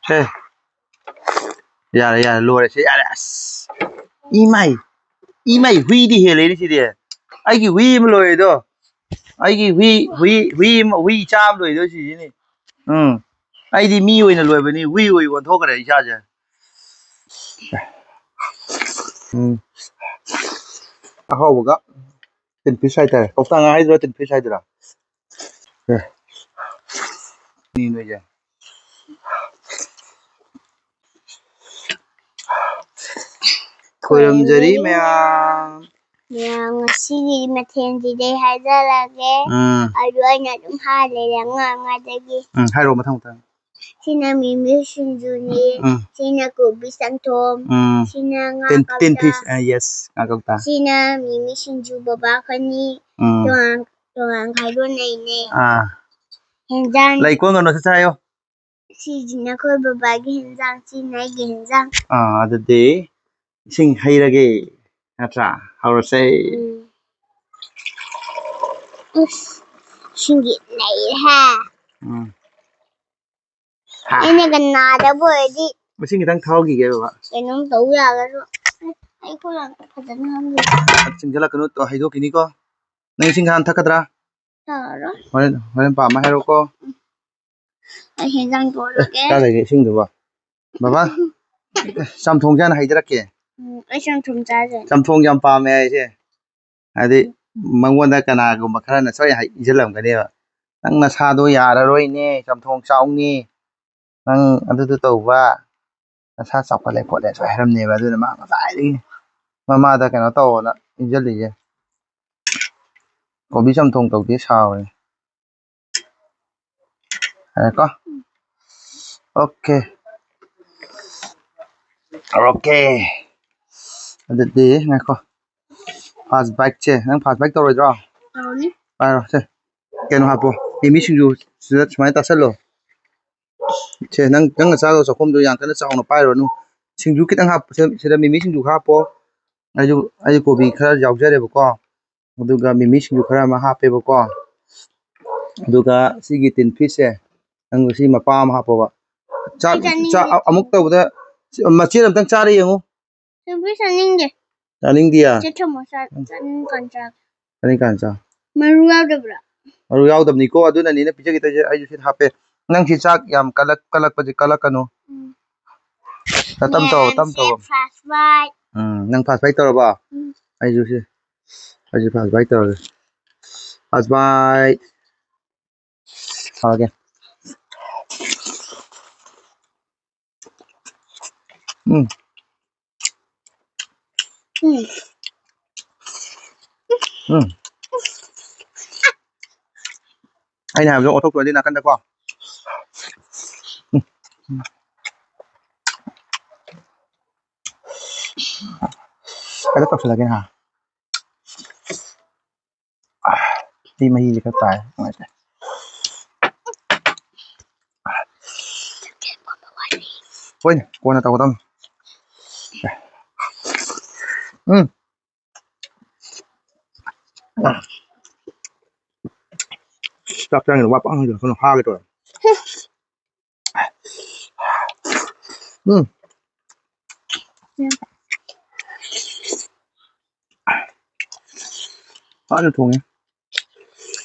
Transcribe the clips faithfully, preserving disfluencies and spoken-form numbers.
ꯑꯦ, ꯌꯥꯔꯦ, ꯌꯥꯔꯦ, ꯂꯣꯏꯔꯦ ꯁꯤ, ꯌꯥꯔꯦ꯫ ꯑꯁ, ꯏꯃꯥꯏ, ꯏꯃꯥꯏ, ꯍꯨꯏꯗꯤ ꯍꯦꯜꯂꯦꯅꯦ ꯁꯤꯗꯤ꯫ ꯑꯩꯒꯤ ꯍꯨꯏ ꯑꯃ ꯂꯣꯏꯔꯦꯗꯣ꯫ ꯑꯩꯒꯤ ꯍꯨꯏ, ꯍꯨꯏ, ꯍꯨꯏ ꯑꯃ, ꯍꯨꯏ ꯏꯆꯥ ꯑꯃ ꯂꯣꯏꯔꯦꯗꯣ ꯁꯤꯁꯤꯅꯤ꯫ ꯎꯝ, ꯑꯩꯗꯤ ꯃꯤ ꯑꯣꯏꯅ ꯂꯣꯏꯕꯅꯤ, ꯍꯨꯏ ꯑꯣꯏ ꯑꯣꯟꯊꯣꯛꯈ꯭ꯔꯦ ꯏꯁꯥꯁꯦ꯫ ꯎꯝ, ꯑꯍꯥꯎꯕꯒ꯫ Tin fish ꯍꯥꯏꯇꯥꯔꯦ꯫ ꯀꯧꯇꯥ ꯉꯥ ꯍꯥꯏꯗꯣꯏꯔꯥ, tin fish ꯍꯥꯏꯗꯣꯏꯔꯥ? ꯑꯦ꯫ ꯃꯤ ꯅꯣꯏꯁꯦ꯫ ꯈꯣꯏꯔꯝꯖꯔꯤ ꯃꯌꯥꯝ꯫ ꯃꯌꯥꯝ, ꯉꯁꯤꯒꯤ ꯃꯊꯦꯜꯁꯤꯗꯤ ꯑꯩ ꯍꯥꯏꯖꯔꯛꯑꯒꯦ꯫ ꯎꯝ꯫ ꯑꯗꯨ ꯑꯩꯅ ꯑꯗꯨꯝ ꯍꯥꯏ ꯂꯩꯔꯦ ꯑꯉꯥꯡ ꯑꯉꯥꯡꯗꯒꯤ꯫ ꯎꯝ, ꯍꯥꯏꯔꯛꯑꯣ ꯃꯊꯪ ꯃꯊꯪ꯫ ꯁꯤꯅ ꯃꯤꯃꯤ ꯁꯤꯡꯖꯨꯅꯤ, ꯎꯝ꯫ ꯁꯤꯅ ꯀꯣꯕꯤ ꯆꯝꯊꯣꯡ, ꯎꯝ꯫ ꯁꯤꯅ ꯉꯥ ꯇꯤꯟ, ꯇꯤꯟ ꯀꯧꯇꯥ, fish, ꯑ, yes, ꯉꯥ ꯀꯧꯇꯥ꯫ ꯁꯤꯅ ꯃꯤꯃꯤ ꯁꯤꯡꯖꯨ ꯕꯕꯥ ꯈꯣꯏꯅꯤ ꯎꯝ꯫ ꯇꯣꯉꯥꯟ ꯇꯣꯉꯥꯟ ꯈꯥꯏꯗꯣꯛꯅꯩꯅꯦ꯫ ꯑꯥ꯫ ꯍꯦꯟꯖꯥꯡ ꯂꯩ ꯀꯣꯟꯒꯅꯨ, ꯁꯠ ꯁꯠ ꯍꯥꯏꯌꯣ꯫ ꯁꯤꯁꯤꯅ ꯑꯩꯈꯣꯏ ꯕꯕꯥꯒꯤ ꯍꯦꯟꯖꯥꯡ, ꯁꯤꯅ ꯑꯩꯒꯤ ꯍꯦꯟꯖꯥꯡ꯫ ꯑꯥ, ꯑꯗꯨꯗꯤ ꯏꯁꯤꯡ ꯍꯩꯔꯒꯦ, ꯅꯠꯇ꯭ꯔꯥ? ꯍꯧꯔꯁꯦ꯫ ꯎꯝ꯫ ꯏꯁ, ꯏꯁꯤꯡꯗꯤ ꯅꯩꯔꯦꯍꯦ꯫ ꯎꯝ꯫ ꯍꯥ꯫ ꯑꯩꯅꯒ ꯅꯥꯗꯕ ꯑꯣꯏꯔꯗꯤ ꯃꯁꯤꯡ ꯈꯤꯇꯪ ꯊꯥꯎꯈꯤꯒꯦ, ꯕꯕꯥ꯫ ꯀꯩꯅꯣꯝ ꯇꯧ ꯌꯥꯒꯗ꯭ꯔꯣ? ꯑꯩ ꯈꯨꯠ ꯑꯝꯇ ꯐꯖꯅ ꯍꯥꯝꯒꯦ꯫ ꯆꯤꯡꯁꯤꯜꯂꯛꯀꯅꯨ, ꯇꯣ, ꯍꯩꯗꯣꯛꯈꯤꯅꯤꯀꯣ꯫ ꯅꯪ ꯏꯁꯤꯡ ꯍꯥꯟꯅ ꯊꯛꯀꯗ꯭ꯔꯥ? ꯊꯛꯑꯔꯣꯏ꯫ ꯍꯣꯔꯦꯟ, ꯍꯣꯔꯦꯟ ꯄꯥꯝꯃ ꯍꯥꯏꯔꯛꯑꯣꯀꯣ꯫ ꯑꯩ ꯍꯦꯟꯖꯥꯡ ꯑꯦ, ꯄꯣꯔꯛꯑꯒꯦ꯫ ꯀꯥꯏ ꯂꯩꯒꯦ ꯏꯁꯤꯡꯗꯨꯕꯣ? ꯕꯕꯥ, ꯑꯦ, ꯆꯝꯊꯣꯡꯁꯦ ꯍꯥꯟꯅ ꯍꯩꯖꯔꯛꯀꯦ꯫ ꯎꯝ, ꯑꯩ ꯆꯝꯊꯣꯡ ꯆꯥꯖꯦ꯫ ꯆꯝꯊꯣꯡ ꯌꯥꯝ ꯄꯥꯝꯃꯦ ꯍꯥꯏꯁꯦ꯫ ꯍꯥꯏꯗꯤ ꯃꯉꯣꯟꯗ ꯀꯅꯥꯒꯨꯝꯕ ꯈꯔꯅ ꯁꯣꯏ ꯍꯥꯏ-, ꯏꯟꯁꯤꯜꯂꯝꯒꯅꯦꯕ꯫ "ꯅꯪ ꯅꯁꯥꯗꯣ ꯌꯥꯔꯔꯣꯏꯅꯦ, ꯆꯝꯊꯣꯡ ꯆꯥꯎꯅꯦ, ꯅꯪ ꯑꯗꯨꯗꯨ ꯇꯧꯕ, ꯅꯁꯥ ꯆꯥꯎꯈꯠꯂꯦ ꯈꯣꯠꯂꯦ" ꯁꯣꯏ ꯍꯥꯏꯔꯝꯅꯦꯕ꯫ ꯑꯗꯨꯅ ꯃꯥ ꯉꯁꯥꯏꯗꯒꯤ ꯃꯃꯥꯗ ꯀꯩꯅꯣ ꯇꯧꯋꯣꯅ ꯏꯟꯁꯤꯜꯂꯤꯁꯦ꯫ ꯀꯣꯕꯤ ꯆꯝꯊꯣꯡ ꯇꯧꯗꯦ, ꯁꯥꯎꯔꯦ꯫ ꯉꯥꯏꯈꯣ꯫ ꯑꯣꯀꯦ꯫ ꯑꯣꯀꯦ꯫ ꯑꯗꯨꯗꯤ ꯉꯥꯏꯈꯣ꯫ Fast bite ꯁꯦ, ꯅꯪ fast bite ꯇꯧꯔꯣꯏꯗ꯭ꯔꯣ? ꯇꯧꯅꯤ꯫ ꯄꯥꯏꯔꯣ, ꯁꯦ꯫ ꯀꯩꯅꯣ ꯍꯥꯞꯄꯣ꯫ ꯃꯤꯃꯤ ꯁꯤꯡꯖꯨ ꯁꯤꯗ ꯁꯨꯃꯥꯏꯅ ꯇꯥꯁꯜꯂꯣ꯫ ꯁꯦ, ꯅꯪ, ꯅꯪꯅ ꯆꯥꯗꯧ ꯆꯥꯛꯈꯨꯝꯗꯣ ꯌꯥꯝ ꯀꯟꯅ ꯆꯥꯎꯅ ꯄꯥꯏꯔꯨꯔꯅꯨ꯫ ꯁꯤꯡꯖꯨ ꯈꯤꯇꯪ ꯍꯥꯞꯄꯣ꯫ ꯁꯤꯗ, ꯁꯤꯗ ꯃꯤꯃꯤ ꯁꯤꯡꯖꯨ ꯈꯔ ꯍꯥꯞꯄꯣ꯫ ꯑꯩꯁꯨ, ꯑꯩꯁꯨ ꯀꯣꯕꯤ ꯈꯔ ꯌꯥꯎꯖꯔꯦꯕꯀꯣ꯫ ꯑꯗꯨꯒ ꯃꯤꯃꯤ ꯁꯤꯡꯖꯨ ꯈꯔ ꯑꯃ ꯍꯥꯞꯄꯦꯕꯀꯣ꯫ ꯑꯗꯨꯒ ꯁꯤꯒꯤ tin fish ꯁꯦ, ꯅꯪ ꯁꯤ ꯃꯄꯥ ꯑꯃ ꯍꯥꯞꯄꯣꯕ꯫ ꯆꯥꯛ, ꯑꯩ ꯆꯥꯅꯤꯡꯗꯦ꯫ ꯆꯥꯛ ꯑ-, ꯑꯃꯨꯛ ꯇꯧꯕꯗ ꯃꯆꯦꯠ ꯑꯝꯇꯪ ꯆꯥꯔ ꯌꯦꯡꯉꯨ꯫ ꯁꯤꯡꯖꯨ ꯆꯥꯅꯤꯡꯗꯦ꯫ ꯆꯥꯅꯤꯡꯗꯤꯌꯦ? ꯆꯦ ꯊꯝꯃꯣ ꯆꯥ-, ꯎꯝ꯫ ꯆꯥꯅꯤꯡꯀꯥꯟ ꯆꯥ꯫ ꯆꯥꯅꯤꯡꯀꯥꯟ ꯆꯥ꯫ ꯃꯔꯨ ꯌꯥꯎꯗꯕ꯭ꯔꯥ? ꯃꯔꯨ ꯌꯥꯎꯗꯕꯅꯤꯀꯣ, ꯑꯗꯨꯅꯅꯤꯅꯦ ꯄꯤꯖꯒꯦ ꯇꯧꯔꯤꯁꯦ꯫ ꯑꯩꯁꯨ ꯁꯤꯗ ꯍꯥꯞꯄꯦ꯫ ꯅꯪ ꯁꯤ ꯆꯥꯛ ꯌꯥꯝ ꯀꯜꯂꯛ-, ꯀꯜꯂꯛꯄꯁꯦ ꯀꯜꯂꯛꯀꯅꯨ꯫ ꯎꯝ꯫ ꯇꯞ ꯇꯞ ꯇꯧ, ꯇꯞ ꯌꯦꯟꯁꯦ ꯇꯧ꯫ Fast food꯫ ꯎꯝ, ꯅꯪ fast food ꯇꯧꯔꯕ? ꯎꯝ꯫ ꯑꯩꯁꯨ ꯁꯤ, ꯑꯩꯁꯨ fast food ꯇꯧꯔꯒꯦ꯫ Fast food꯫ ꯇꯧꯔꯒꯦ꯫ ꯎꯝ꯫ ꯎꯝ꯫ ꯎꯝ꯫ ꯑꯩꯅ ꯍꯥꯏꯕꯗꯣ ꯑꯣꯟꯊꯣꯛꯇꯣꯏꯗꯤ ꯅꯥꯀꯟꯗꯀꯣ꯫ ꯎꯝ꯫ ꯀꯩꯅꯣ ꯇꯧꯁꯜꯂꯒꯦ ꯅꯍꯥꯟ꯫ ꯁꯤ ꯃꯍꯤꯁꯦ ꯈꯔ ꯇꯥꯏ, ꯅꯨꯡꯉꯥꯏꯇꯦ꯫ ꯍꯣꯏꯅꯦ, ꯀꯣꯟꯅ ꯇꯧꯒꯗꯕꯅꯤ꯫ ꯎꯝ꯫ ꯆꯥꯛ ꯆꯥꯔꯤꯉꯩꯗ ꯋꯥ ꯄꯪꯉꯥꯡ ꯉꯥꯡꯖꯜꯂꯛꯀꯅꯨ, ꯍꯥꯒꯦ ꯇꯧꯔꯦ꯫ ꯎꯝ꯫ ꯐꯖꯅ ꯊꯣꯡꯉꯦ꯫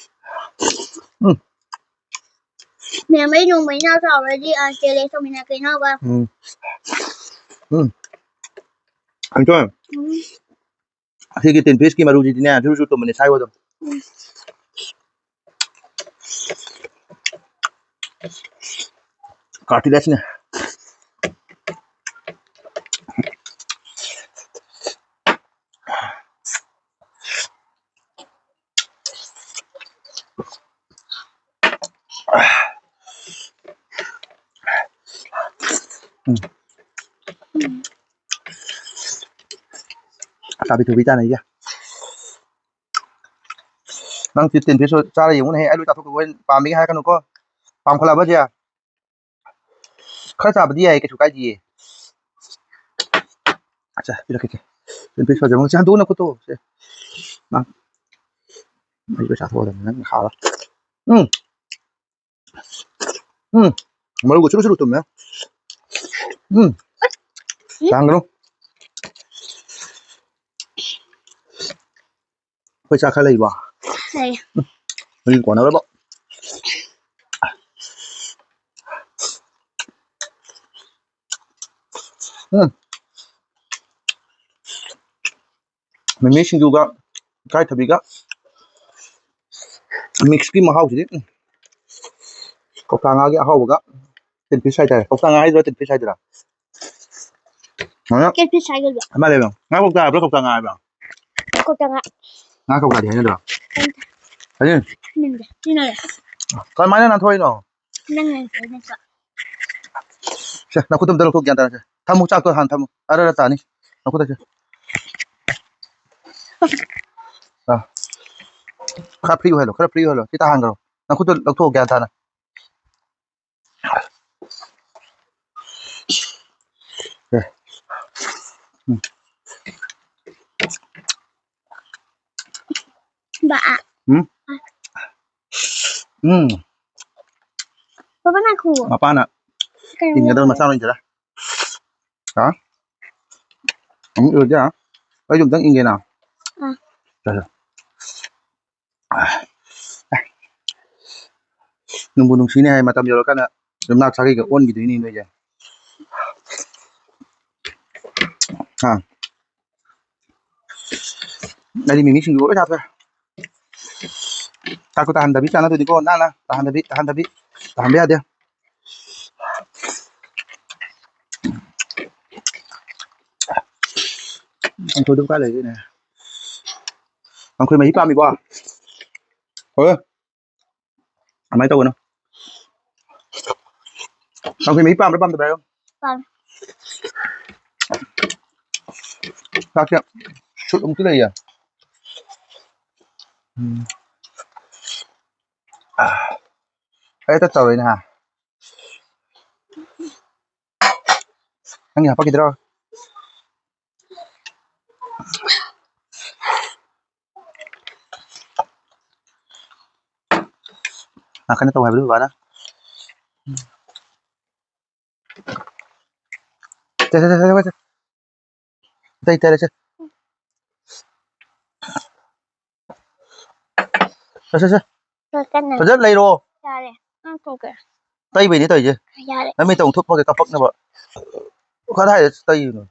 ꯎꯝ꯫ ꯃꯌꯥꯝ, ꯑꯩ ꯅꯣꯡꯃ ꯏꯟꯁꯥꯡ ꯆꯥꯎꯔꯗꯤ, ꯑ, challenge ꯇꯧꯃꯤꯟꯅꯔꯛꯀꯦ, ꯏꯅꯥꯎꯕ꯫ ꯎꯝ꯫ ꯎꯝ꯫ ꯑꯟꯇꯣꯟ꯫ ꯎꯝ꯫ ꯑꯁꯤꯒꯤ tin fishꯀꯤ ꯃꯔꯨꯁꯤꯗꯤꯅꯦ, ꯖꯨꯔ ꯖꯨꯔ ꯇꯨꯝꯕꯅꯦ, ꯁꯥꯏꯌꯣ ꯑꯗꯨꯝ꯫ ꯎꯝ꯫ Cartilageꯅꯦ꯫ ꯎꯝ꯫ ꯆꯥꯕꯤ ꯊꯨꯕꯤ ꯆꯥꯅꯩꯁꯦ꯫ ꯅꯪ ꯁꯤ tin fish ꯆꯥꯔ ꯌꯦꯡꯉꯨꯅꯦꯍꯦ, ꯑꯩ ꯂꯣꯏ ꯆꯥꯊꯣꯛꯈ꯭ꯔꯦ, ꯍꯣꯔꯦꯟ ꯄꯥꯝꯃꯤꯒ ꯍꯥꯏꯔꯛꯀꯅꯨꯀꯣ꯫ ꯄꯥꯝꯈꯠꯂꯛꯑꯕ ꯖꯤꯌꯥ? ꯈꯔ ꯆꯥꯕꯗꯤ ꯌꯥꯏ, ꯀꯩꯁꯨ ꯀꯥꯏꯗꯤꯌꯦ꯫ ꯑꯠꯆꯥ, ꯄꯤꯔꯛꯀꯦ, ꯄꯤꯔꯛꯀꯦ꯫ Tin fish ꯐꯖꯕ ꯑꯃ꯫ ꯁꯤ ꯍꯟꯗꯣꯛꯎ ꯅꯈꯨꯠꯇꯣ꯫ ꯁꯦ꯫ ꯅꯪ꯫ ꯑꯩ ꯂꯣꯏ ꯆꯥꯊꯣꯛꯑꯗꯕꯅꯤ, ꯅꯪ ꯍꯥꯎꯔꯣꯏ꯫ ꯎꯝ꯫ ꯎꯝ꯫ ꯃꯔꯨꯒ ꯁꯨꯔꯨ ꯁꯨꯔꯨ ꯇꯨꯝꯃꯦ꯫ ꯎꯝ꯫ ꯂꯥꯡꯒꯅꯨ꯫ ꯑꯩꯈꯣꯏ ꯆꯥꯛ ꯈꯔ ꯂꯩꯕ꯫ ꯂꯩ꯫ ꯃꯤ ꯀꯣꯟꯅꯔꯕ꯫ ꯎꯝ꯫ ꯃꯤꯃꯤ ꯁꯤꯡꯖꯨꯒ ꯏꯀꯥꯏꯊꯕꯤꯒ ꯃꯤꯛꯁꯀꯤ ꯃꯍꯥꯎꯁꯤꯗꯤ, ꯎꯝ꯫ ꯀꯧꯇꯥ ꯉꯥꯒꯤ ꯑꯍꯥꯎꯕꯒ꯫ ꯇꯤꯟ ꯐꯤꯁ ꯍꯥꯏꯇꯥꯔꯦ꯫ ꯀꯧꯇꯥ ꯉꯥ ꯍꯥꯏꯗꯣꯏꯔꯥ ꯇꯤꯟ ꯐꯤꯁ ꯍꯥꯏꯗꯣꯏꯔꯥ? ꯉꯥ ꯇꯤꯟ ꯐꯤꯁ ꯍꯥꯏꯒꯗ꯭ꯔꯥ? ꯑꯃ ꯂꯩꯕ꯫ ꯉꯥ ꯀꯧꯇꯥ ꯍꯥꯏꯕ꯭ꯔꯥ ꯀꯧꯇꯥ ꯉꯥ ꯍꯥꯏꯕ꯭ꯔꯥ? ꯀꯧꯇꯥ ꯉꯥ꯫ ꯉꯥ ꯀꯧꯇꯥꯗꯤ ꯍꯥꯏꯅꯗ꯭ꯔꯣ? ꯈꯪꯗꯦ꯫ ꯍꯥꯏꯗꯤ? ꯈꯪꯗꯦ꯫ ꯁꯤꯅ ꯀꯃꯥꯏꯅ ꯅꯥꯟꯊꯣꯛꯏꯅꯣ? ꯅꯪꯅ ꯅꯥꯟꯊꯣꯛꯏ ꯅꯠꯇ꯭ꯔꯣ? ꯁꯦ, ꯅꯈꯨꯠꯇꯣ ꯑꯝꯇ ꯂꯧꯊꯣꯛ, ꯒ꯭ꯌꯥꯟ ꯇꯥꯅ ꯁꯦ꯫ ꯊꯝꯃꯨ, ꯆꯥꯛꯇꯣ ꯍꯥꯟꯅ ꯊꯝꯃꯨ꯫ ꯑꯔ ꯑꯔ ꯇꯥꯅꯤ꯫ ꯅꯈꯨꯠꯇ ꯁꯦ꯫ ꯑꯥ꯫ ꯈꯔ free ꯑꯣꯏꯍꯜꯂꯣ, ꯈꯔ free ꯑꯣꯏꯍꯜꯂꯣ꯫ ꯁꯤ ꯇꯥꯍꯟꯈ꯭ꯔꯣ꯫ ꯅꯈꯨꯠꯇꯣ ꯂꯧꯊꯣꯛꯑꯣ, ꯒ꯭ꯌꯥꯟ ꯇꯥꯅ꯫ ꯁꯦ꯫ ꯎꯝ꯫ ꯕꯥ꯫ ꯎꯝ? ꯎꯝ꯫ ꯕꯥꯕꯥ ꯉꯥꯏꯈꯣ꯫ ꯃꯄꯥꯅ ꯀꯩꯅꯣ ꯏꯟꯒꯗꯕ ꯃꯆꯥ ꯂꯣꯏꯖꯔꯦ꯫ ꯍꯥ? ꯑꯃꯨꯛ ꯏꯔꯣꯏꯗ? ꯑꯩꯁꯨ ꯑꯝꯇꯪ ꯏꯟꯒꯦꯅ꯫ ꯑꯥ꯫ ꯁꯦ, ꯁꯦ꯫ ꯅꯨꯡꯕꯨ ꯅꯨꯡꯁꯤꯅꯦ ꯍꯥꯏ, ꯃꯇꯝ ꯌꯧꯔꯀꯥꯟꯗ ꯌꯨꯝꯅꯥꯛ ꯁꯥꯒꯩꯒ ꯑꯣꯟꯈꯤꯗꯣꯏꯅꯤ ꯅꯣꯏꯁꯦ꯫ ꯍꯥ? ꯑꯩꯗꯤ ꯃꯤꯃꯤ ꯁꯤꯡꯖꯨ ꯂꯣꯏ ꯆꯥꯊꯣꯛꯑꯦ꯫ ꯆꯥꯛꯇꯣ ꯇꯥꯍꯟꯗꯕꯤ ꯆꯥꯅꯗꯣꯏꯅꯤꯀꯣ, ꯅꯥꯟꯅ ꯇꯥꯍꯟꯗꯕꯤ, ꯇꯥꯍꯟꯗꯕꯤ, ꯇꯥꯍꯟꯕ ꯌꯥꯗꯦ꯫ ꯀꯥꯡꯁꯣꯏꯗꯨꯕꯨ ꯀꯥꯏ ꯂꯩꯒꯦꯅꯦ? ꯀꯥꯡꯁꯣꯏ ꯃꯍꯤ ꯄꯥꯝꯃꯤꯀꯣ? ꯍꯣꯏ꯫ ꯑꯗꯨꯃꯥꯏꯅ ꯇꯧꯒꯅꯨ꯫ ꯀꯥꯡꯁꯣꯏ ꯃꯍꯤ ꯄꯥꯝꯕ꯭ꯔꯥ ꯄꯥꯝꯗꯕ꯭ꯔꯥ ꯍꯥꯏꯌꯣ? ꯄꯥꯝꯃꯦ꯫ ꯆꯥꯛꯁꯦ ꯁꯨꯠ ꯑꯃꯨꯛꯇꯤ ꯂꯩꯌꯦ꯫ ꯎꯝ꯫ ꯑꯥ꯫ ꯑꯩ ꯍꯦꯛꯇ ꯇꯧꯔꯤꯅꯦ ꯍꯥ꯫ ꯅꯪꯒꯤ ꯍꯥꯄꯛꯈꯤꯗ꯭ꯔꯣ? ꯅꯥꯀꯟꯗ ꯇꯧ ꯍꯥꯏꯕꯗꯨ ꯕꯕꯥꯅ꯫ ꯆꯠ, ꯆꯠ, ꯆꯠ, ꯆꯠ, ꯆꯠ꯫ ꯑꯇꯩ ꯇꯩꯔꯦ, ꯆꯠ꯫ ꯆꯠ, ꯆꯠ, ꯆꯠ꯫ ꯀꯟꯅ ꯐꯖꯅ ꯂꯩꯔꯣ꯫ ꯌꯥꯔꯦ꯫ ꯅꯪ ꯊꯣꯛꯀꯦ꯫ ꯇꯩꯕꯩꯅꯦ ꯇꯧꯔꯤꯁꯦ꯫ ꯌꯥꯔꯦ꯫ ꯅꯃꯤꯠꯇ ꯑꯃꯨꯛ ꯊꯨꯞꯄꯒ ꯀꯥꯄꯛꯅꯕ꯫ ꯀꯗꯥꯏꯗ ꯇꯩꯔꯤꯅꯣ?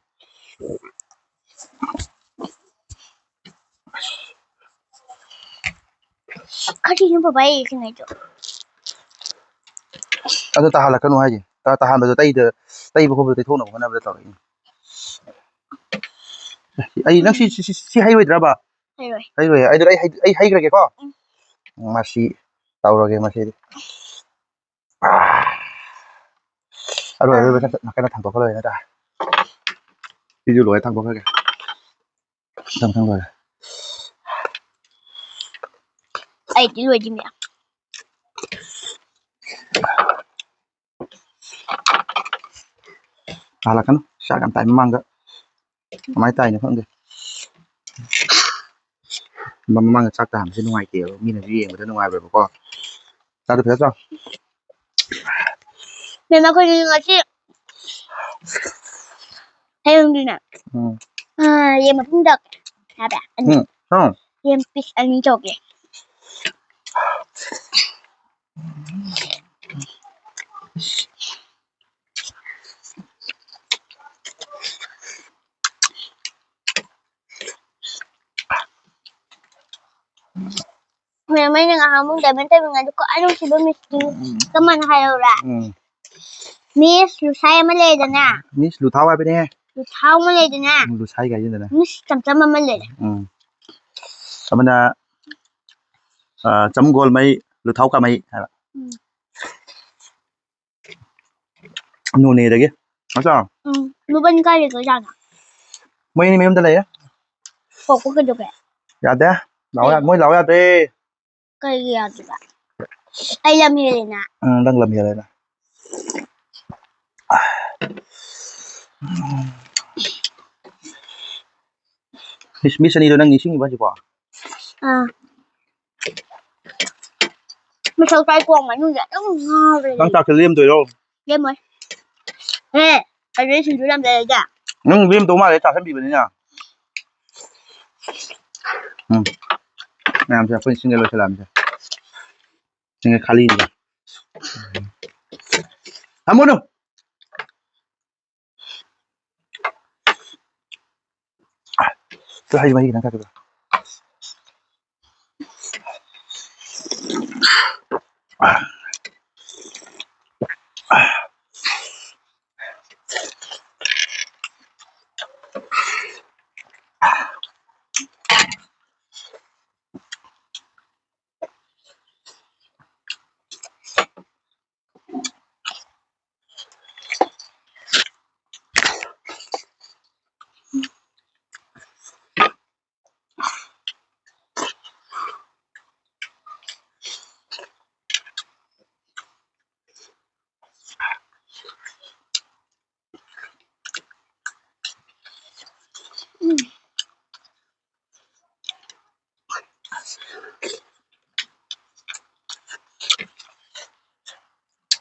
ꯀꯔꯤꯅꯣ ꯕꯕꯥ ꯑꯩ ꯀꯩꯅꯣꯗꯣ? ꯑꯗꯨ ꯇꯥꯍꯜꯂꯛꯀꯅꯨ ꯍꯥꯏꯁꯦ꯫ ꯇꯥ-, ꯇꯥꯍꯟꯕꯗꯣ ꯇꯩꯗ-, ꯇꯩꯕ ꯈꯣꯠꯄꯗꯣ ꯇꯩꯊꯣꯛꯅꯕ ꯍꯣꯠꯅꯕꯗ ꯇꯧꯔꯛꯏꯅꯦ꯫ ꯑꯩ, ꯅꯪ ꯁꯤ, ꯁꯤ, ꯁꯤ, ꯁꯤ ꯍꯩꯔꯣꯏꯗ꯭ꯔꯕ? ꯍꯩꯔꯣꯏ꯫ ꯍꯩꯔꯣꯏ꯫ ꯑꯩ, ꯑꯩ, ꯑꯩ ꯍꯩꯈ꯭ꯔꯒꯦꯀꯣ꯫ ꯎꯝ꯫ ꯃꯁꯤ ꯇꯧꯔꯒꯦ ꯃꯁꯤꯗꯤ꯫ ꯑꯥ꯫ ꯑꯔꯣꯏ ꯑꯔꯣꯏꯕ ꯅꯥꯀꯟꯗ ꯊꯥꯡꯗꯣꯛꯈ꯭ꯔ ꯂꯣꯏꯔꯦ ꯅꯠꯇ꯭ꯔꯥ? ꯁꯤꯁꯨ ꯂꯣꯏꯔꯦ, ꯊꯥꯡꯗꯣꯛꯈ꯭ꯔꯒꯦ꯫ ꯃꯊꯪ ꯃꯊꯪ ꯂꯣꯏꯔꯦ꯫ ꯑꯩꯗꯤ ꯂꯣꯏꯗ꯭ꯔꯤꯅꯦ꯫ ꯍꯜꯂꯛꯀꯅꯨ꯫ ꯆꯥꯛ ꯌꯥꯝ ꯇꯥꯏ ꯃꯃꯥꯡꯗ꯫ ꯀꯃꯥꯏꯅ ꯇꯥꯏꯅꯣ ꯈꯪꯗꯦ꯫ ꯃ-, ꯃꯃꯥꯡꯗ ꯆꯥꯛ ꯇꯥꯍꯟꯕꯁꯦ ꯅꯨꯡꯉꯥꯏꯇꯦꯕ꯫ ꯃꯤꯅꯁꯨ ꯌꯦꯡꯕꯗ ꯅꯨꯡꯉꯥꯏꯔꯣꯏꯕꯀꯣ꯫ ꯆꯥꯗꯣ ꯐꯖꯅ ꯆꯥꯎ꯫ ꯃꯦꯝ, ꯑꯩꯈꯣꯏꯗꯤ ꯉꯁꯤ ꯍꯌꯦꯡꯗꯤꯅꯦ꯫ ꯎꯝ꯫ ꯑꯥ, ꯌꯦꯟ ꯃꯇꯨꯝ ꯇꯧꯒꯦ ꯍꯥꯏꯕ꯫ ꯑꯅꯤ꯫ ꯎꯝ꯫ ꯍꯥꯎ꯫ ꯌꯦꯟ ꯄꯤꯁ ꯑꯅꯤ ꯇꯧꯒꯦ꯫ ꯃꯦꯝ, ꯑꯩꯅ ꯉꯍꯥꯟꯃꯨꯛ ꯗꯥꯏꯃꯟ ꯇꯝꯃꯤꯉꯩꯗ ꯈ꯭ꯋꯥꯏ ꯅꯨꯡꯁꯤꯕ ꯃꯤꯁꯇꯤ ꯎꯝ꯫ ꯀꯃꯥꯏꯅ ꯍꯥꯏꯔꯛꯎꯔꯥ? ꯎꯝ꯫ ꯃꯤꯁ ꯂꯨꯁꯥꯏ ꯑꯃ ꯂꯩꯗꯅ꯫ ꯃꯤꯁ ꯂꯨꯊꯥꯎ ꯍꯥꯏꯕꯅꯦ꯫ ꯂꯨꯊꯥꯎ ꯑꯃ ꯂꯩꯗꯅ꯫ ꯎꯝ, ꯂꯨꯁꯥꯏ ꯀꯥꯏꯁꯤꯗꯅ꯫ ꯃꯤꯁ ꯆꯝꯆꯝ ꯑꯃ ꯂꯩꯔꯦ꯫ ꯎꯝ꯫ ꯑꯃꯅ, ꯑ, ꯆꯝꯒꯣꯜꯃꯩ, ꯂꯨꯊꯥꯎ ꯀꯥꯃꯩ ꯍꯥꯏꯕ꯫ ꯎꯝ꯫ ꯅꯣꯅꯦꯗꯒꯤ꯫ ꯅꯠꯇ꯭ꯔꯣ? ꯎꯝ, ꯃꯕꯥꯅꯤ ꯀꯥꯏ ꯂꯩꯈ꯭ꯔꯖꯥꯠꯅꯣ? ꯃꯣꯏ ꯑꯅꯤ ꯃꯌꯨꯝꯗ ꯂꯩꯌꯦ꯫ ꯀꯧꯀꯣ ꯀꯩꯗꯧꯒꯦ? ꯌꯥꯗꯦ꯫ ꯂꯥꯛꯑꯣ ꯌꯥ-, ꯀꯩꯒꯤ? ꯃꯣꯏ ꯂꯥꯛꯑꯣ ꯌꯥꯗꯦ꯫ ꯀꯩꯒꯤ ꯌꯥꯗ꯭ꯔꯤꯕ? ꯑꯩ ꯂꯝ ꯍꯦꯜꯂꯦꯅ꯫ ꯎꯝ, ꯅꯪ ꯂꯝ ꯍꯦꯜꯂꯦꯅ꯫ ꯃꯤꯁ, ꯃꯤꯁ ꯑꯅꯤꯗꯣ ꯅꯪ ꯅꯤꯡꯁꯤꯡꯉꯤꯕ ꯍꯧꯖꯤꯛꯐꯥꯎ? ꯑꯥ꯫ ꯃꯊꯧ ꯇꯥꯏ ꯀꯣꯡ ꯃꯅꯨꯡꯗ ꯑꯗꯨꯝ ꯉꯥꯎꯔꯦ꯫ ꯅꯪ ꯆꯥꯛꯁꯦ ꯂꯦꯝꯗꯣꯏꯔꯣ? ꯂꯦꯝꯃꯣꯏ꯫ ꯍꯦ, ꯀꯩꯅꯣ ꯁꯤꯡꯖꯨ ꯌꯥꯝ ꯂꯩꯔꯒꯦ? ꯅꯪ ꯂꯦꯝꯗꯧ ꯃꯥꯜꯂꯦ, ꯆꯥꯁꯟꯕꯤꯕꯅꯤꯅ꯫ ꯎꯝ꯫ ꯃꯌꯥꯝꯁꯦ ꯑꯩꯈꯣꯏ ꯁꯤꯡꯒ ꯂꯣꯏꯁꯤꯜꯂꯛꯑꯕꯅꯤꯁꯦ꯫ ꯁꯤꯡꯒ ꯈꯥꯂꯤꯅꯤꯗ꯫ ꯊꯝꯃꯨꯅꯨ꯫ ꯇꯨ ꯍꯩ ꯃꯍꯤ ꯈꯤꯇꯪ ꯊꯛꯀꯦ꯫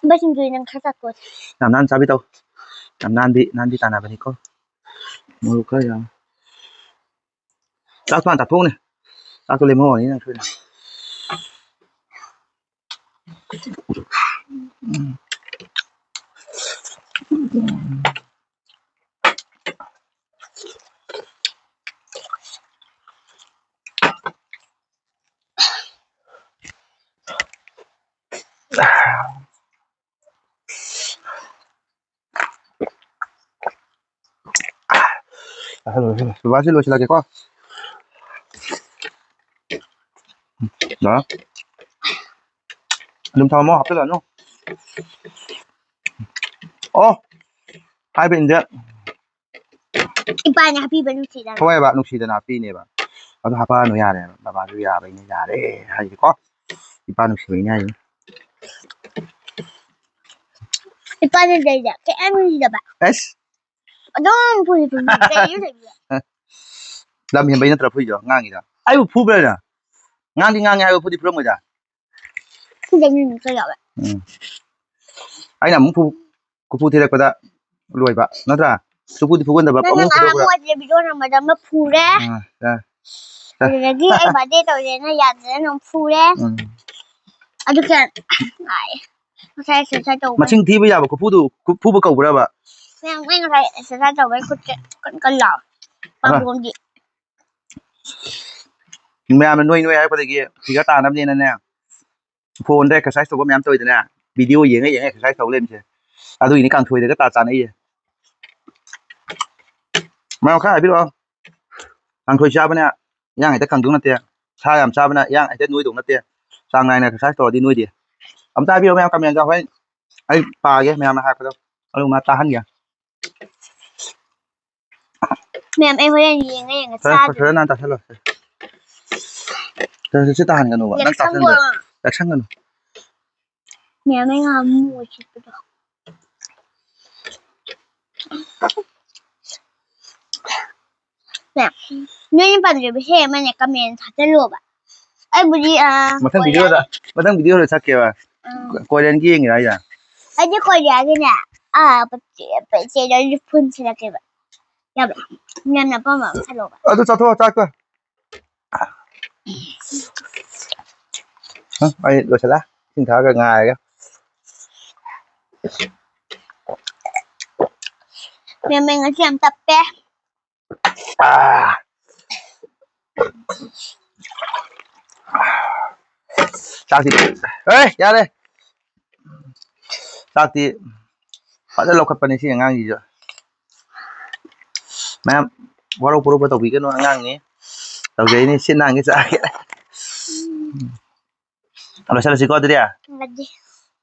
ꯕꯁꯤꯡꯖꯨ ꯅꯪ ꯈꯔ ꯆꯥꯊꯣꯛꯑꯣ꯫ ꯌꯥꯝ ꯅꯥꯟ ꯆꯥꯕꯤ ꯇꯧ꯫ ꯌꯥꯝ ꯅꯥꯟꯗꯤ, ꯅꯥꯟꯗꯤ ꯇꯥꯟꯅꯕꯅꯤꯀꯣ꯫ ꯃꯣꯔꯣꯛ ꯈꯔ ꯌꯥꯝ꯫ ꯆꯥꯛꯇꯣ ꯍꯥꯟꯅ ꯆꯥꯊꯣꯛꯎꯅꯦ꯫ ꯆꯥꯛꯇꯣ ꯂꯦꯝꯍꯧꯔꯅꯤ ꯅꯪ ꯁꯣꯏꯗꯅ꯫ ꯕꯕꯥꯁꯤ ꯂꯣꯏꯁꯤꯜꯂꯒꯦꯀꯣ꯫ ꯂꯥꯛꯑꯣ꯫ ꯑꯗꯨꯝ ꯊꯝꯃꯣ, ꯍꯥꯞꯆꯤꯜꯂꯛꯑꯅꯨ꯫ ꯑꯣ, ꯍꯥꯏꯕ ꯏꯟꯗꯦ꯫ ꯏꯄꯥꯅ ꯍꯥꯞꯄꯤꯕ ꯅꯨꯡꯁꯤꯗꯅ꯫ ꯍꯣꯏꯕ, ꯅꯨꯡꯁꯤꯗꯅ ꯍꯥꯞꯄꯤꯅꯦꯕ꯫ ꯑꯗꯨ ꯍꯥꯞꯄꯛꯑꯅꯨ ꯌꯥꯔꯦꯕ꯫ ꯕꯕꯥꯁꯨ ꯌꯥꯕꯩꯅꯦ, ꯌꯥꯔꯦ ꯍꯥꯏꯁꯦꯀꯣ꯫ ꯏꯄꯥ ꯅꯨꯡꯁꯤꯕꯩꯅꯦ ꯍꯥꯏꯁꯦ꯫ ꯏꯄꯥꯅ ꯂꯩꯔꯦ, ꯀꯩꯝ ꯅꯨꯡꯁꯤꯗꯕ꯫ ꯑꯁ꯫ ꯑꯗꯨꯝ ꯐꯨꯏ, ꯐꯨꯏ, ꯐꯨꯏ꯫ ꯀꯩꯅꯣ ꯇꯧꯔꯤꯁꯦ? ꯂꯝ ꯍꯦꯟꯕꯩ ꯅꯠꯇ꯭ꯔꯥ ꯐꯨꯏꯗꯣ, ꯉꯥꯡꯉꯤꯗꯣ? ꯑꯩꯕꯨ ꯐꯨꯕ꯭ꯔꯥ ꯑꯩꯅ? ꯉꯥꯡꯗꯤ ꯉꯥꯡꯉꯦ ꯍꯥꯏꯕ ꯐꯨꯗꯤ ꯐꯨꯔꯝꯃꯣꯏꯗ꯫ ꯐꯨꯗꯕ ꯅꯨꯃꯤꯠꯀ ꯌꯥꯎꯋꯦ꯫ ꯎꯝ꯫ ꯑꯩꯅ ꯑꯃꯨꯛ ꯐꯨ-, ꯈꯨꯐꯨ ꯊꯤꯔꯛꯄꯗ ꯂꯣꯏꯕ ꯅꯠꯇ꯭ꯔꯥ? ꯁꯨꯐꯨꯗꯤ ꯐꯨꯒꯟꯗꯕ, ꯅꯪꯅ ꯄꯪꯐꯨ ꯉꯔꯥꯡ ꯐꯨꯗꯣꯛꯄꯗ꯫ ꯃꯣꯏꯁꯦ ꯚꯤꯗꯤꯑꯣ ꯅꯝꯕꯗ ꯑꯃ ꯐꯨꯔꯦ꯫ ꯑꯥ, ꯑꯥ꯫ ꯑꯗꯨꯗꯒꯤ ꯑꯩ ꯕꯥꯔꯗꯦ ꯇꯧꯔꯦꯅ ꯌꯥꯗꯗꯅ ꯑꯃꯨꯛ ꯐꯨꯔꯦ꯫ ꯎꯝ꯫ ꯑꯗꯨ ꯀꯌꯥ ꯉꯥꯏ꯫ ꯉꯁꯥꯏ ꯑꯦꯛꯁꯔꯁꯥꯏꯁ ꯇꯧꯕ꯫ ꯃꯁꯤꯡ ꯊꯤꯕ ꯌꯥꯕ ꯈꯨꯐꯨꯗꯨ ꯈꯨ-, ꯐꯨꯕ ꯀꯧꯕ꯭ꯔꯕ? ꯃꯌꯥꯝ ꯑꯩ ꯉꯁꯥꯏ ꯑꯦꯛꯁꯔꯁꯥꯏꯁ ꯇꯧꯕꯩ ꯈꯨꯠꯁꯦ ꯀꯟ ꯀꯟ ꯂꯥꯎ꯫ ꯑꯥ꯫ ꯄꯥꯝꯕꯣꯝꯒꯤ꯫ ꯃꯌꯥꯝꯅ ꯅꯣꯏ ꯅꯣꯏ ꯍꯥꯏꯔꯛꯄꯗꯒꯤ ꯐꯤꯒꯔ ꯇꯥꯅꯕꯅꯦꯅꯅꯦ꯫ ꯐꯣꯟꯗ ꯑꯦꯛꯁꯔꯁꯥꯏꯁ ꯇꯧꯕ ꯃꯌꯥꯝ ꯇꯧꯋꯤꯗꯅ, ꯚꯤꯗꯤꯑꯣ ꯌꯦꯡꯉ ꯌꯦꯡꯉ ꯑꯦꯛꯁꯔꯁꯥꯏꯁ ꯇꯧ ꯂꯩꯕꯁꯦ꯫ ꯑꯗꯨꯒꯤꯅꯤ ꯀꯥꯡꯊꯣꯏꯗꯒ ꯇꯥ ꯆꯥꯅꯩꯌꯦ꯫ ꯃꯔꯝ ꯈꯔ ꯍꯥꯏꯕꯤꯔꯛꯑꯣ꯫ ꯀꯥꯡꯊꯣꯏ ꯆꯥꯕꯅ ꯏꯌꯥꯡ ꯍꯦꯛꯇ ꯀꯪꯗꯧ ꯅꯠꯇꯦ, ꯁꯥ ꯌꯥꯝ ꯆꯥꯕꯅ ꯏꯌꯥꯡ ꯍꯦꯛꯇ ꯅꯣꯏꯗꯧ ꯅꯠꯇꯦ꯫ ꯆꯥꯡ ꯅꯥꯏꯅ ꯑꯦꯛꯁꯔꯁꯥꯏꯁ ꯇꯧꯔꯗꯤ ꯅꯣꯏꯗꯦ꯫ ꯑꯝꯇ ꯍꯥꯏꯕꯤꯔꯛꯑꯣ ꯃꯌꯥꯝ ꯀꯃꯦꯟꯗ, ꯍꯣꯔꯦꯟ ꯑꯩ ꯄꯥꯒꯦ ꯃꯌꯥꯝꯅ ꯍꯥꯏꯔꯛꯄꯗꯣ, ꯑꯗꯨ ꯃꯥ ꯇꯥꯍꯟꯒꯦ꯫ ꯃꯌꯥꯝ ꯑꯩ ꯍꯣꯔꯦꯟ ꯌꯦꯡꯉ ꯌꯦꯡꯉ ꯐꯖꯅ, ꯆꯥꯗꯣꯏꯅꯦ꯫ ꯐꯖꯅ ꯅꯥꯟꯅ ꯇꯥꯁꯜꯂꯣ꯫ ꯁꯤ ꯇꯥꯍꯟꯒꯅꯨꯕ, ꯅꯪ ꯌꯥꯛꯁꯪꯕ꯫ ꯇꯥꯁꯟꯕ꯫ ꯌꯥꯛꯁꯪꯒꯅꯨ꯫ ꯃꯌꯥꯝ ꯑꯩ ꯉꯥꯃꯨ ꯑꯣꯏꯈꯤꯕꯗꯣ꯫ ꯅꯦ, ꯅꯣꯏꯅ ꯄꯥꯝꯖꯕ ꯏꯁꯩ ꯑꯃꯅꯦ ꯀꯃꯦꯟ ꯊꯥꯖꯜꯂꯣꯕ꯫ ꯑꯩꯕꯨꯗꯤ, ꯑ, ꯃꯊꯪ ꯚꯤꯗꯤꯑꯣꯗ, ꯀꯣꯔꯤꯌꯥꯒꯤ꯫ ꯃꯊꯪ ꯚꯤꯗꯤꯑꯣꯗ ꯁꯛꯀꯦꯕ꯫ ꯑꯥ꯫ ꯀꯣꯔꯤꯌꯟꯒꯤ ꯌꯦꯡꯉꯤꯔꯥ ꯍꯥꯏꯁꯦ? ꯑꯩꯗꯤ ꯀꯣꯔꯤꯌꯥꯒꯤꯅꯦ, ꯑꯥ, ꯄ-, ꯄ-, ꯆꯦꯅꯦꯜꯗꯤ ꯐꯨꯜ ꯁꯤꯜꯂꯛꯀꯦꯕ꯫ ꯌꯥꯕ꯭ꯔꯥ? ꯅꯪꯅ ꯑꯄꯥꯝꯕ ꯑꯃ ꯁꯤꯜꯂꯣꯕ꯫ ꯑꯗꯨ ꯆꯥꯊꯣꯛꯑꯣ, ꯆꯥꯛꯇꯣ꯫ ꯍ, ꯑꯩ ꯂꯣꯏꯁꯤꯜꯂꯦ꯫ ꯏꯁꯤꯡ ꯊꯛꯑꯒ ꯉꯥꯏꯔꯒꯦ꯫ ꯃꯦꯝꯃꯩ ꯉꯁꯤ ꯌꯥꯝ ꯇꯞꯄꯦ꯫ ꯑꯥ꯫ ꯆꯥꯛꯇꯤ, ꯑꯦ, ꯌꯥꯔꯦ꯫ ꯆꯥꯛꯇꯤ ꯐꯖꯅ ꯂꯧꯈꯠꯄꯅꯤ ꯁꯤ ꯑꯉꯥꯡꯁꯤꯁꯨ꯫ ꯃꯌꯥꯝ ꯋꯥꯔꯧ ꯄꯨꯔꯧꯕ ꯇꯧꯕꯤꯒꯅꯨ, ꯑꯉꯥꯡꯅꯤ꯫ ꯇꯧꯖꯩꯅꯤ, ꯁꯤꯠ ꯅꯥꯟꯒꯩ ꯆꯥꯒꯦ꯫ ꯂꯣꯏꯁꯤꯜꯂꯁꯤꯀꯣ ꯑꯗꯨꯗꯤ꯫ ꯌꯥꯗꯦ꯫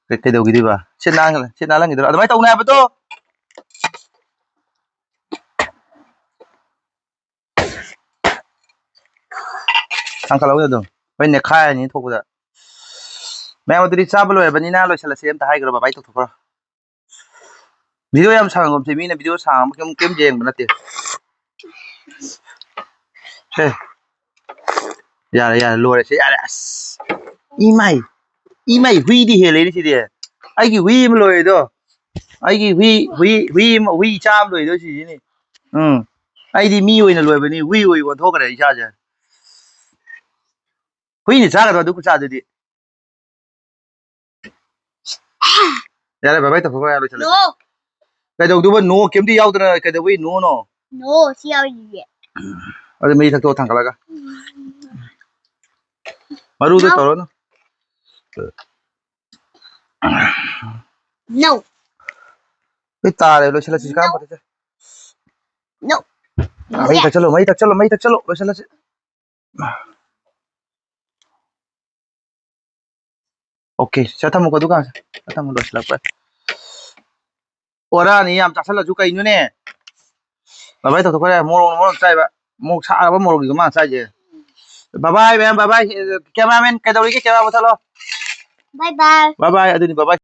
ꯀꯩ-, ꯀꯩꯗꯧꯈꯤꯗꯣꯏꯕ? ꯁꯤꯠ ꯅꯥꯟ-, ꯁꯤꯠ ꯅꯥꯜꯍꯟꯈꯤꯗꯣꯏꯔꯣ? ꯑꯗꯨꯃꯥꯏꯅ ꯇꯧꯅꯨ ꯍꯥꯏꯕꯗꯣ! ꯊꯥꯡꯒꯠꯂꯛꯎꯅꯦ ꯑꯗꯨꯝ꯫ ꯍꯣꯏ, ꯅꯦꯠꯈꯥꯏꯔꯅꯤ ꯊꯣꯛꯄꯗ꯫ ꯃꯌꯥꯝ, ꯑꯗꯨꯗꯤ ꯆꯥꯕ ꯂꯣꯏꯔꯕꯅꯤꯅ ꯂꯣꯏꯁꯤꯜꯂꯁꯦ꯫ ꯑꯝꯇ ꯍꯥꯏꯈ꯭ꯔꯣ, ꯕꯕꯥꯏ ꯇꯧꯊꯣꯛꯈ꯭ꯔꯣ꯫ ꯚꯤꯗꯤꯑꯣ ꯌꯥꯝ ꯁꯥꯡꯒꯨꯝꯁꯦ, ꯃꯤꯅ ꯚꯤꯗꯤꯑꯣ ꯁꯥꯡꯕ ꯀꯩꯝ, ꯀꯩꯝ ꯌꯦꯡꯕ ꯅꯠꯇꯦ꯫ ꯁꯦ꯫ ꯌꯥꯔꯦ, ꯌꯥꯔꯦ, ꯂꯣꯏꯔꯦꯁꯦ, ꯌꯥꯔꯦ꯫ ꯑꯁ! ꯏꯃꯥꯏ! ꯏꯃꯥꯏ, ꯍꯨꯏꯗꯤ ꯍꯦꯜꯂꯦꯅꯦ ꯁꯤꯗꯤ꯫ ꯑꯩꯒꯤ ꯍꯨꯏ ꯑꯃ ꯂꯣꯏꯔꯦꯗꯣ꯫ ꯑꯩꯒꯤ ꯍꯨꯏ ꯍꯨꯏ ꯍꯨꯏ ꯑꯃ ꯍꯨꯏ ꯏꯆꯥ ꯑꯃ ꯂꯣꯏꯗꯣꯏ ꯁꯤꯁꯤꯅꯤ꯫ ꯎꯝ꯫ ꯑꯩꯗꯤ ꯃꯤ ꯑꯣꯏꯅ ꯂꯣꯏꯕꯅꯤ, ꯍꯨꯏ ꯑꯣꯏ ꯑꯣꯟꯊꯣꯛꯈ꯭ꯔꯦ ꯏꯆꯥꯁꯦ꯫ ꯍꯨꯏꯅ ꯆꯥꯒꯗ꯭ꯔꯣ ꯑꯗꯨ ꯈꯨꯠꯆꯥꯗꯨꯗꯤ? ꯌꯥꯔꯦ, ꯕꯥꯏ ꯕꯥꯏ ꯇꯧꯊꯣꯛꯈ꯭ꯔꯣ, ꯌꯥꯔꯦ, ꯂꯣꯏꯁꯜꯂꯁꯤ꯫ ꯅꯣ꯫ ꯀꯩꯗꯧꯗꯣꯏꯕ? ꯅꯣ ꯀꯩꯝꯇ ꯌꯥꯎꯗꯅ ꯀꯩꯗꯧꯕꯩ ꯅꯣꯅꯣ? ꯅꯣ ꯁꯤ ꯌꯥꯎꯔꯤꯁꯦ꯫ ꯑꯗꯨ ꯃꯍꯤ ꯊꯛꯇꯣꯛꯑꯣ ꯊꯥꯡꯒꯠꯂꯒ꯫ ꯃꯔꯨꯗꯣ ꯅꯣ꯫ ꯇꯧꯔꯅꯨ꯫ ꯅꯣ꯫ ꯑꯩ ꯇꯥꯔꯦ, ꯂꯣꯏꯁꯤꯜꯂꯁꯤ, ꯅꯣ꯫ ꯀꯥꯟꯅꯕ ꯄꯣꯠꯇꯦ꯫ ꯅꯣ꯫ ꯃꯍꯤ ꯊꯛꯆꯜꯂꯣ, ꯃꯍꯤ ꯊꯛꯆꯜꯂꯣ, ꯃꯍꯤ ꯊꯛꯆꯜꯂꯣ, ꯂꯣꯏꯁꯤꯜꯂꯁꯤ꯫ ꯑꯣꯀꯦ, ꯁꯦ ꯊꯝꯃꯨꯀꯣ ꯗꯨꯀꯥꯟꯁꯦ꯫ ꯁꯦ ꯊꯝꯃꯨ, ꯂꯣꯏꯁꯤꯜꯂꯛꯄ꯫ ꯑꯣꯔꯥꯅꯤ ꯌꯥꯝ ꯆꯥꯁꯤꯜꯂꯁꯨ ꯀꯩꯅꯣꯅꯦ? ꯕꯥꯏ ꯕꯥꯏ ꯇꯧꯊꯣꯛꯈ꯭ꯔꯦ, ꯃꯣꯔꯣꯛꯅ ꯃꯣꯔꯣꯛ ꯆꯥꯏꯕ꯫ ꯃꯣꯔꯣꯛ ꯁꯥꯔꯕ ꯃꯣꯔꯣꯛꯅꯤꯀꯣ ꯃꯥꯅ ꯆꯥꯏꯁꯦ꯫ ꯕꯥꯏ ꯕꯥꯏ ꯃꯌꯥꯝ, ꯕꯥꯏ ꯕꯥꯏ꯫ ꯀꯦꯃꯦꯔꯥꯃꯦꯟ ꯀꯩꯗꯧꯔꯤꯒꯦ? ꯀꯦꯃꯦꯔꯥ ꯃꯨꯊꯠꯂꯣ꯫ ꯕꯥꯏ ꯕꯥꯏ꯫ ꯕꯥꯏ ꯕꯥꯏ, ꯑꯗꯨꯅꯤ ꯕꯥꯏ ꯕꯥꯏ꯫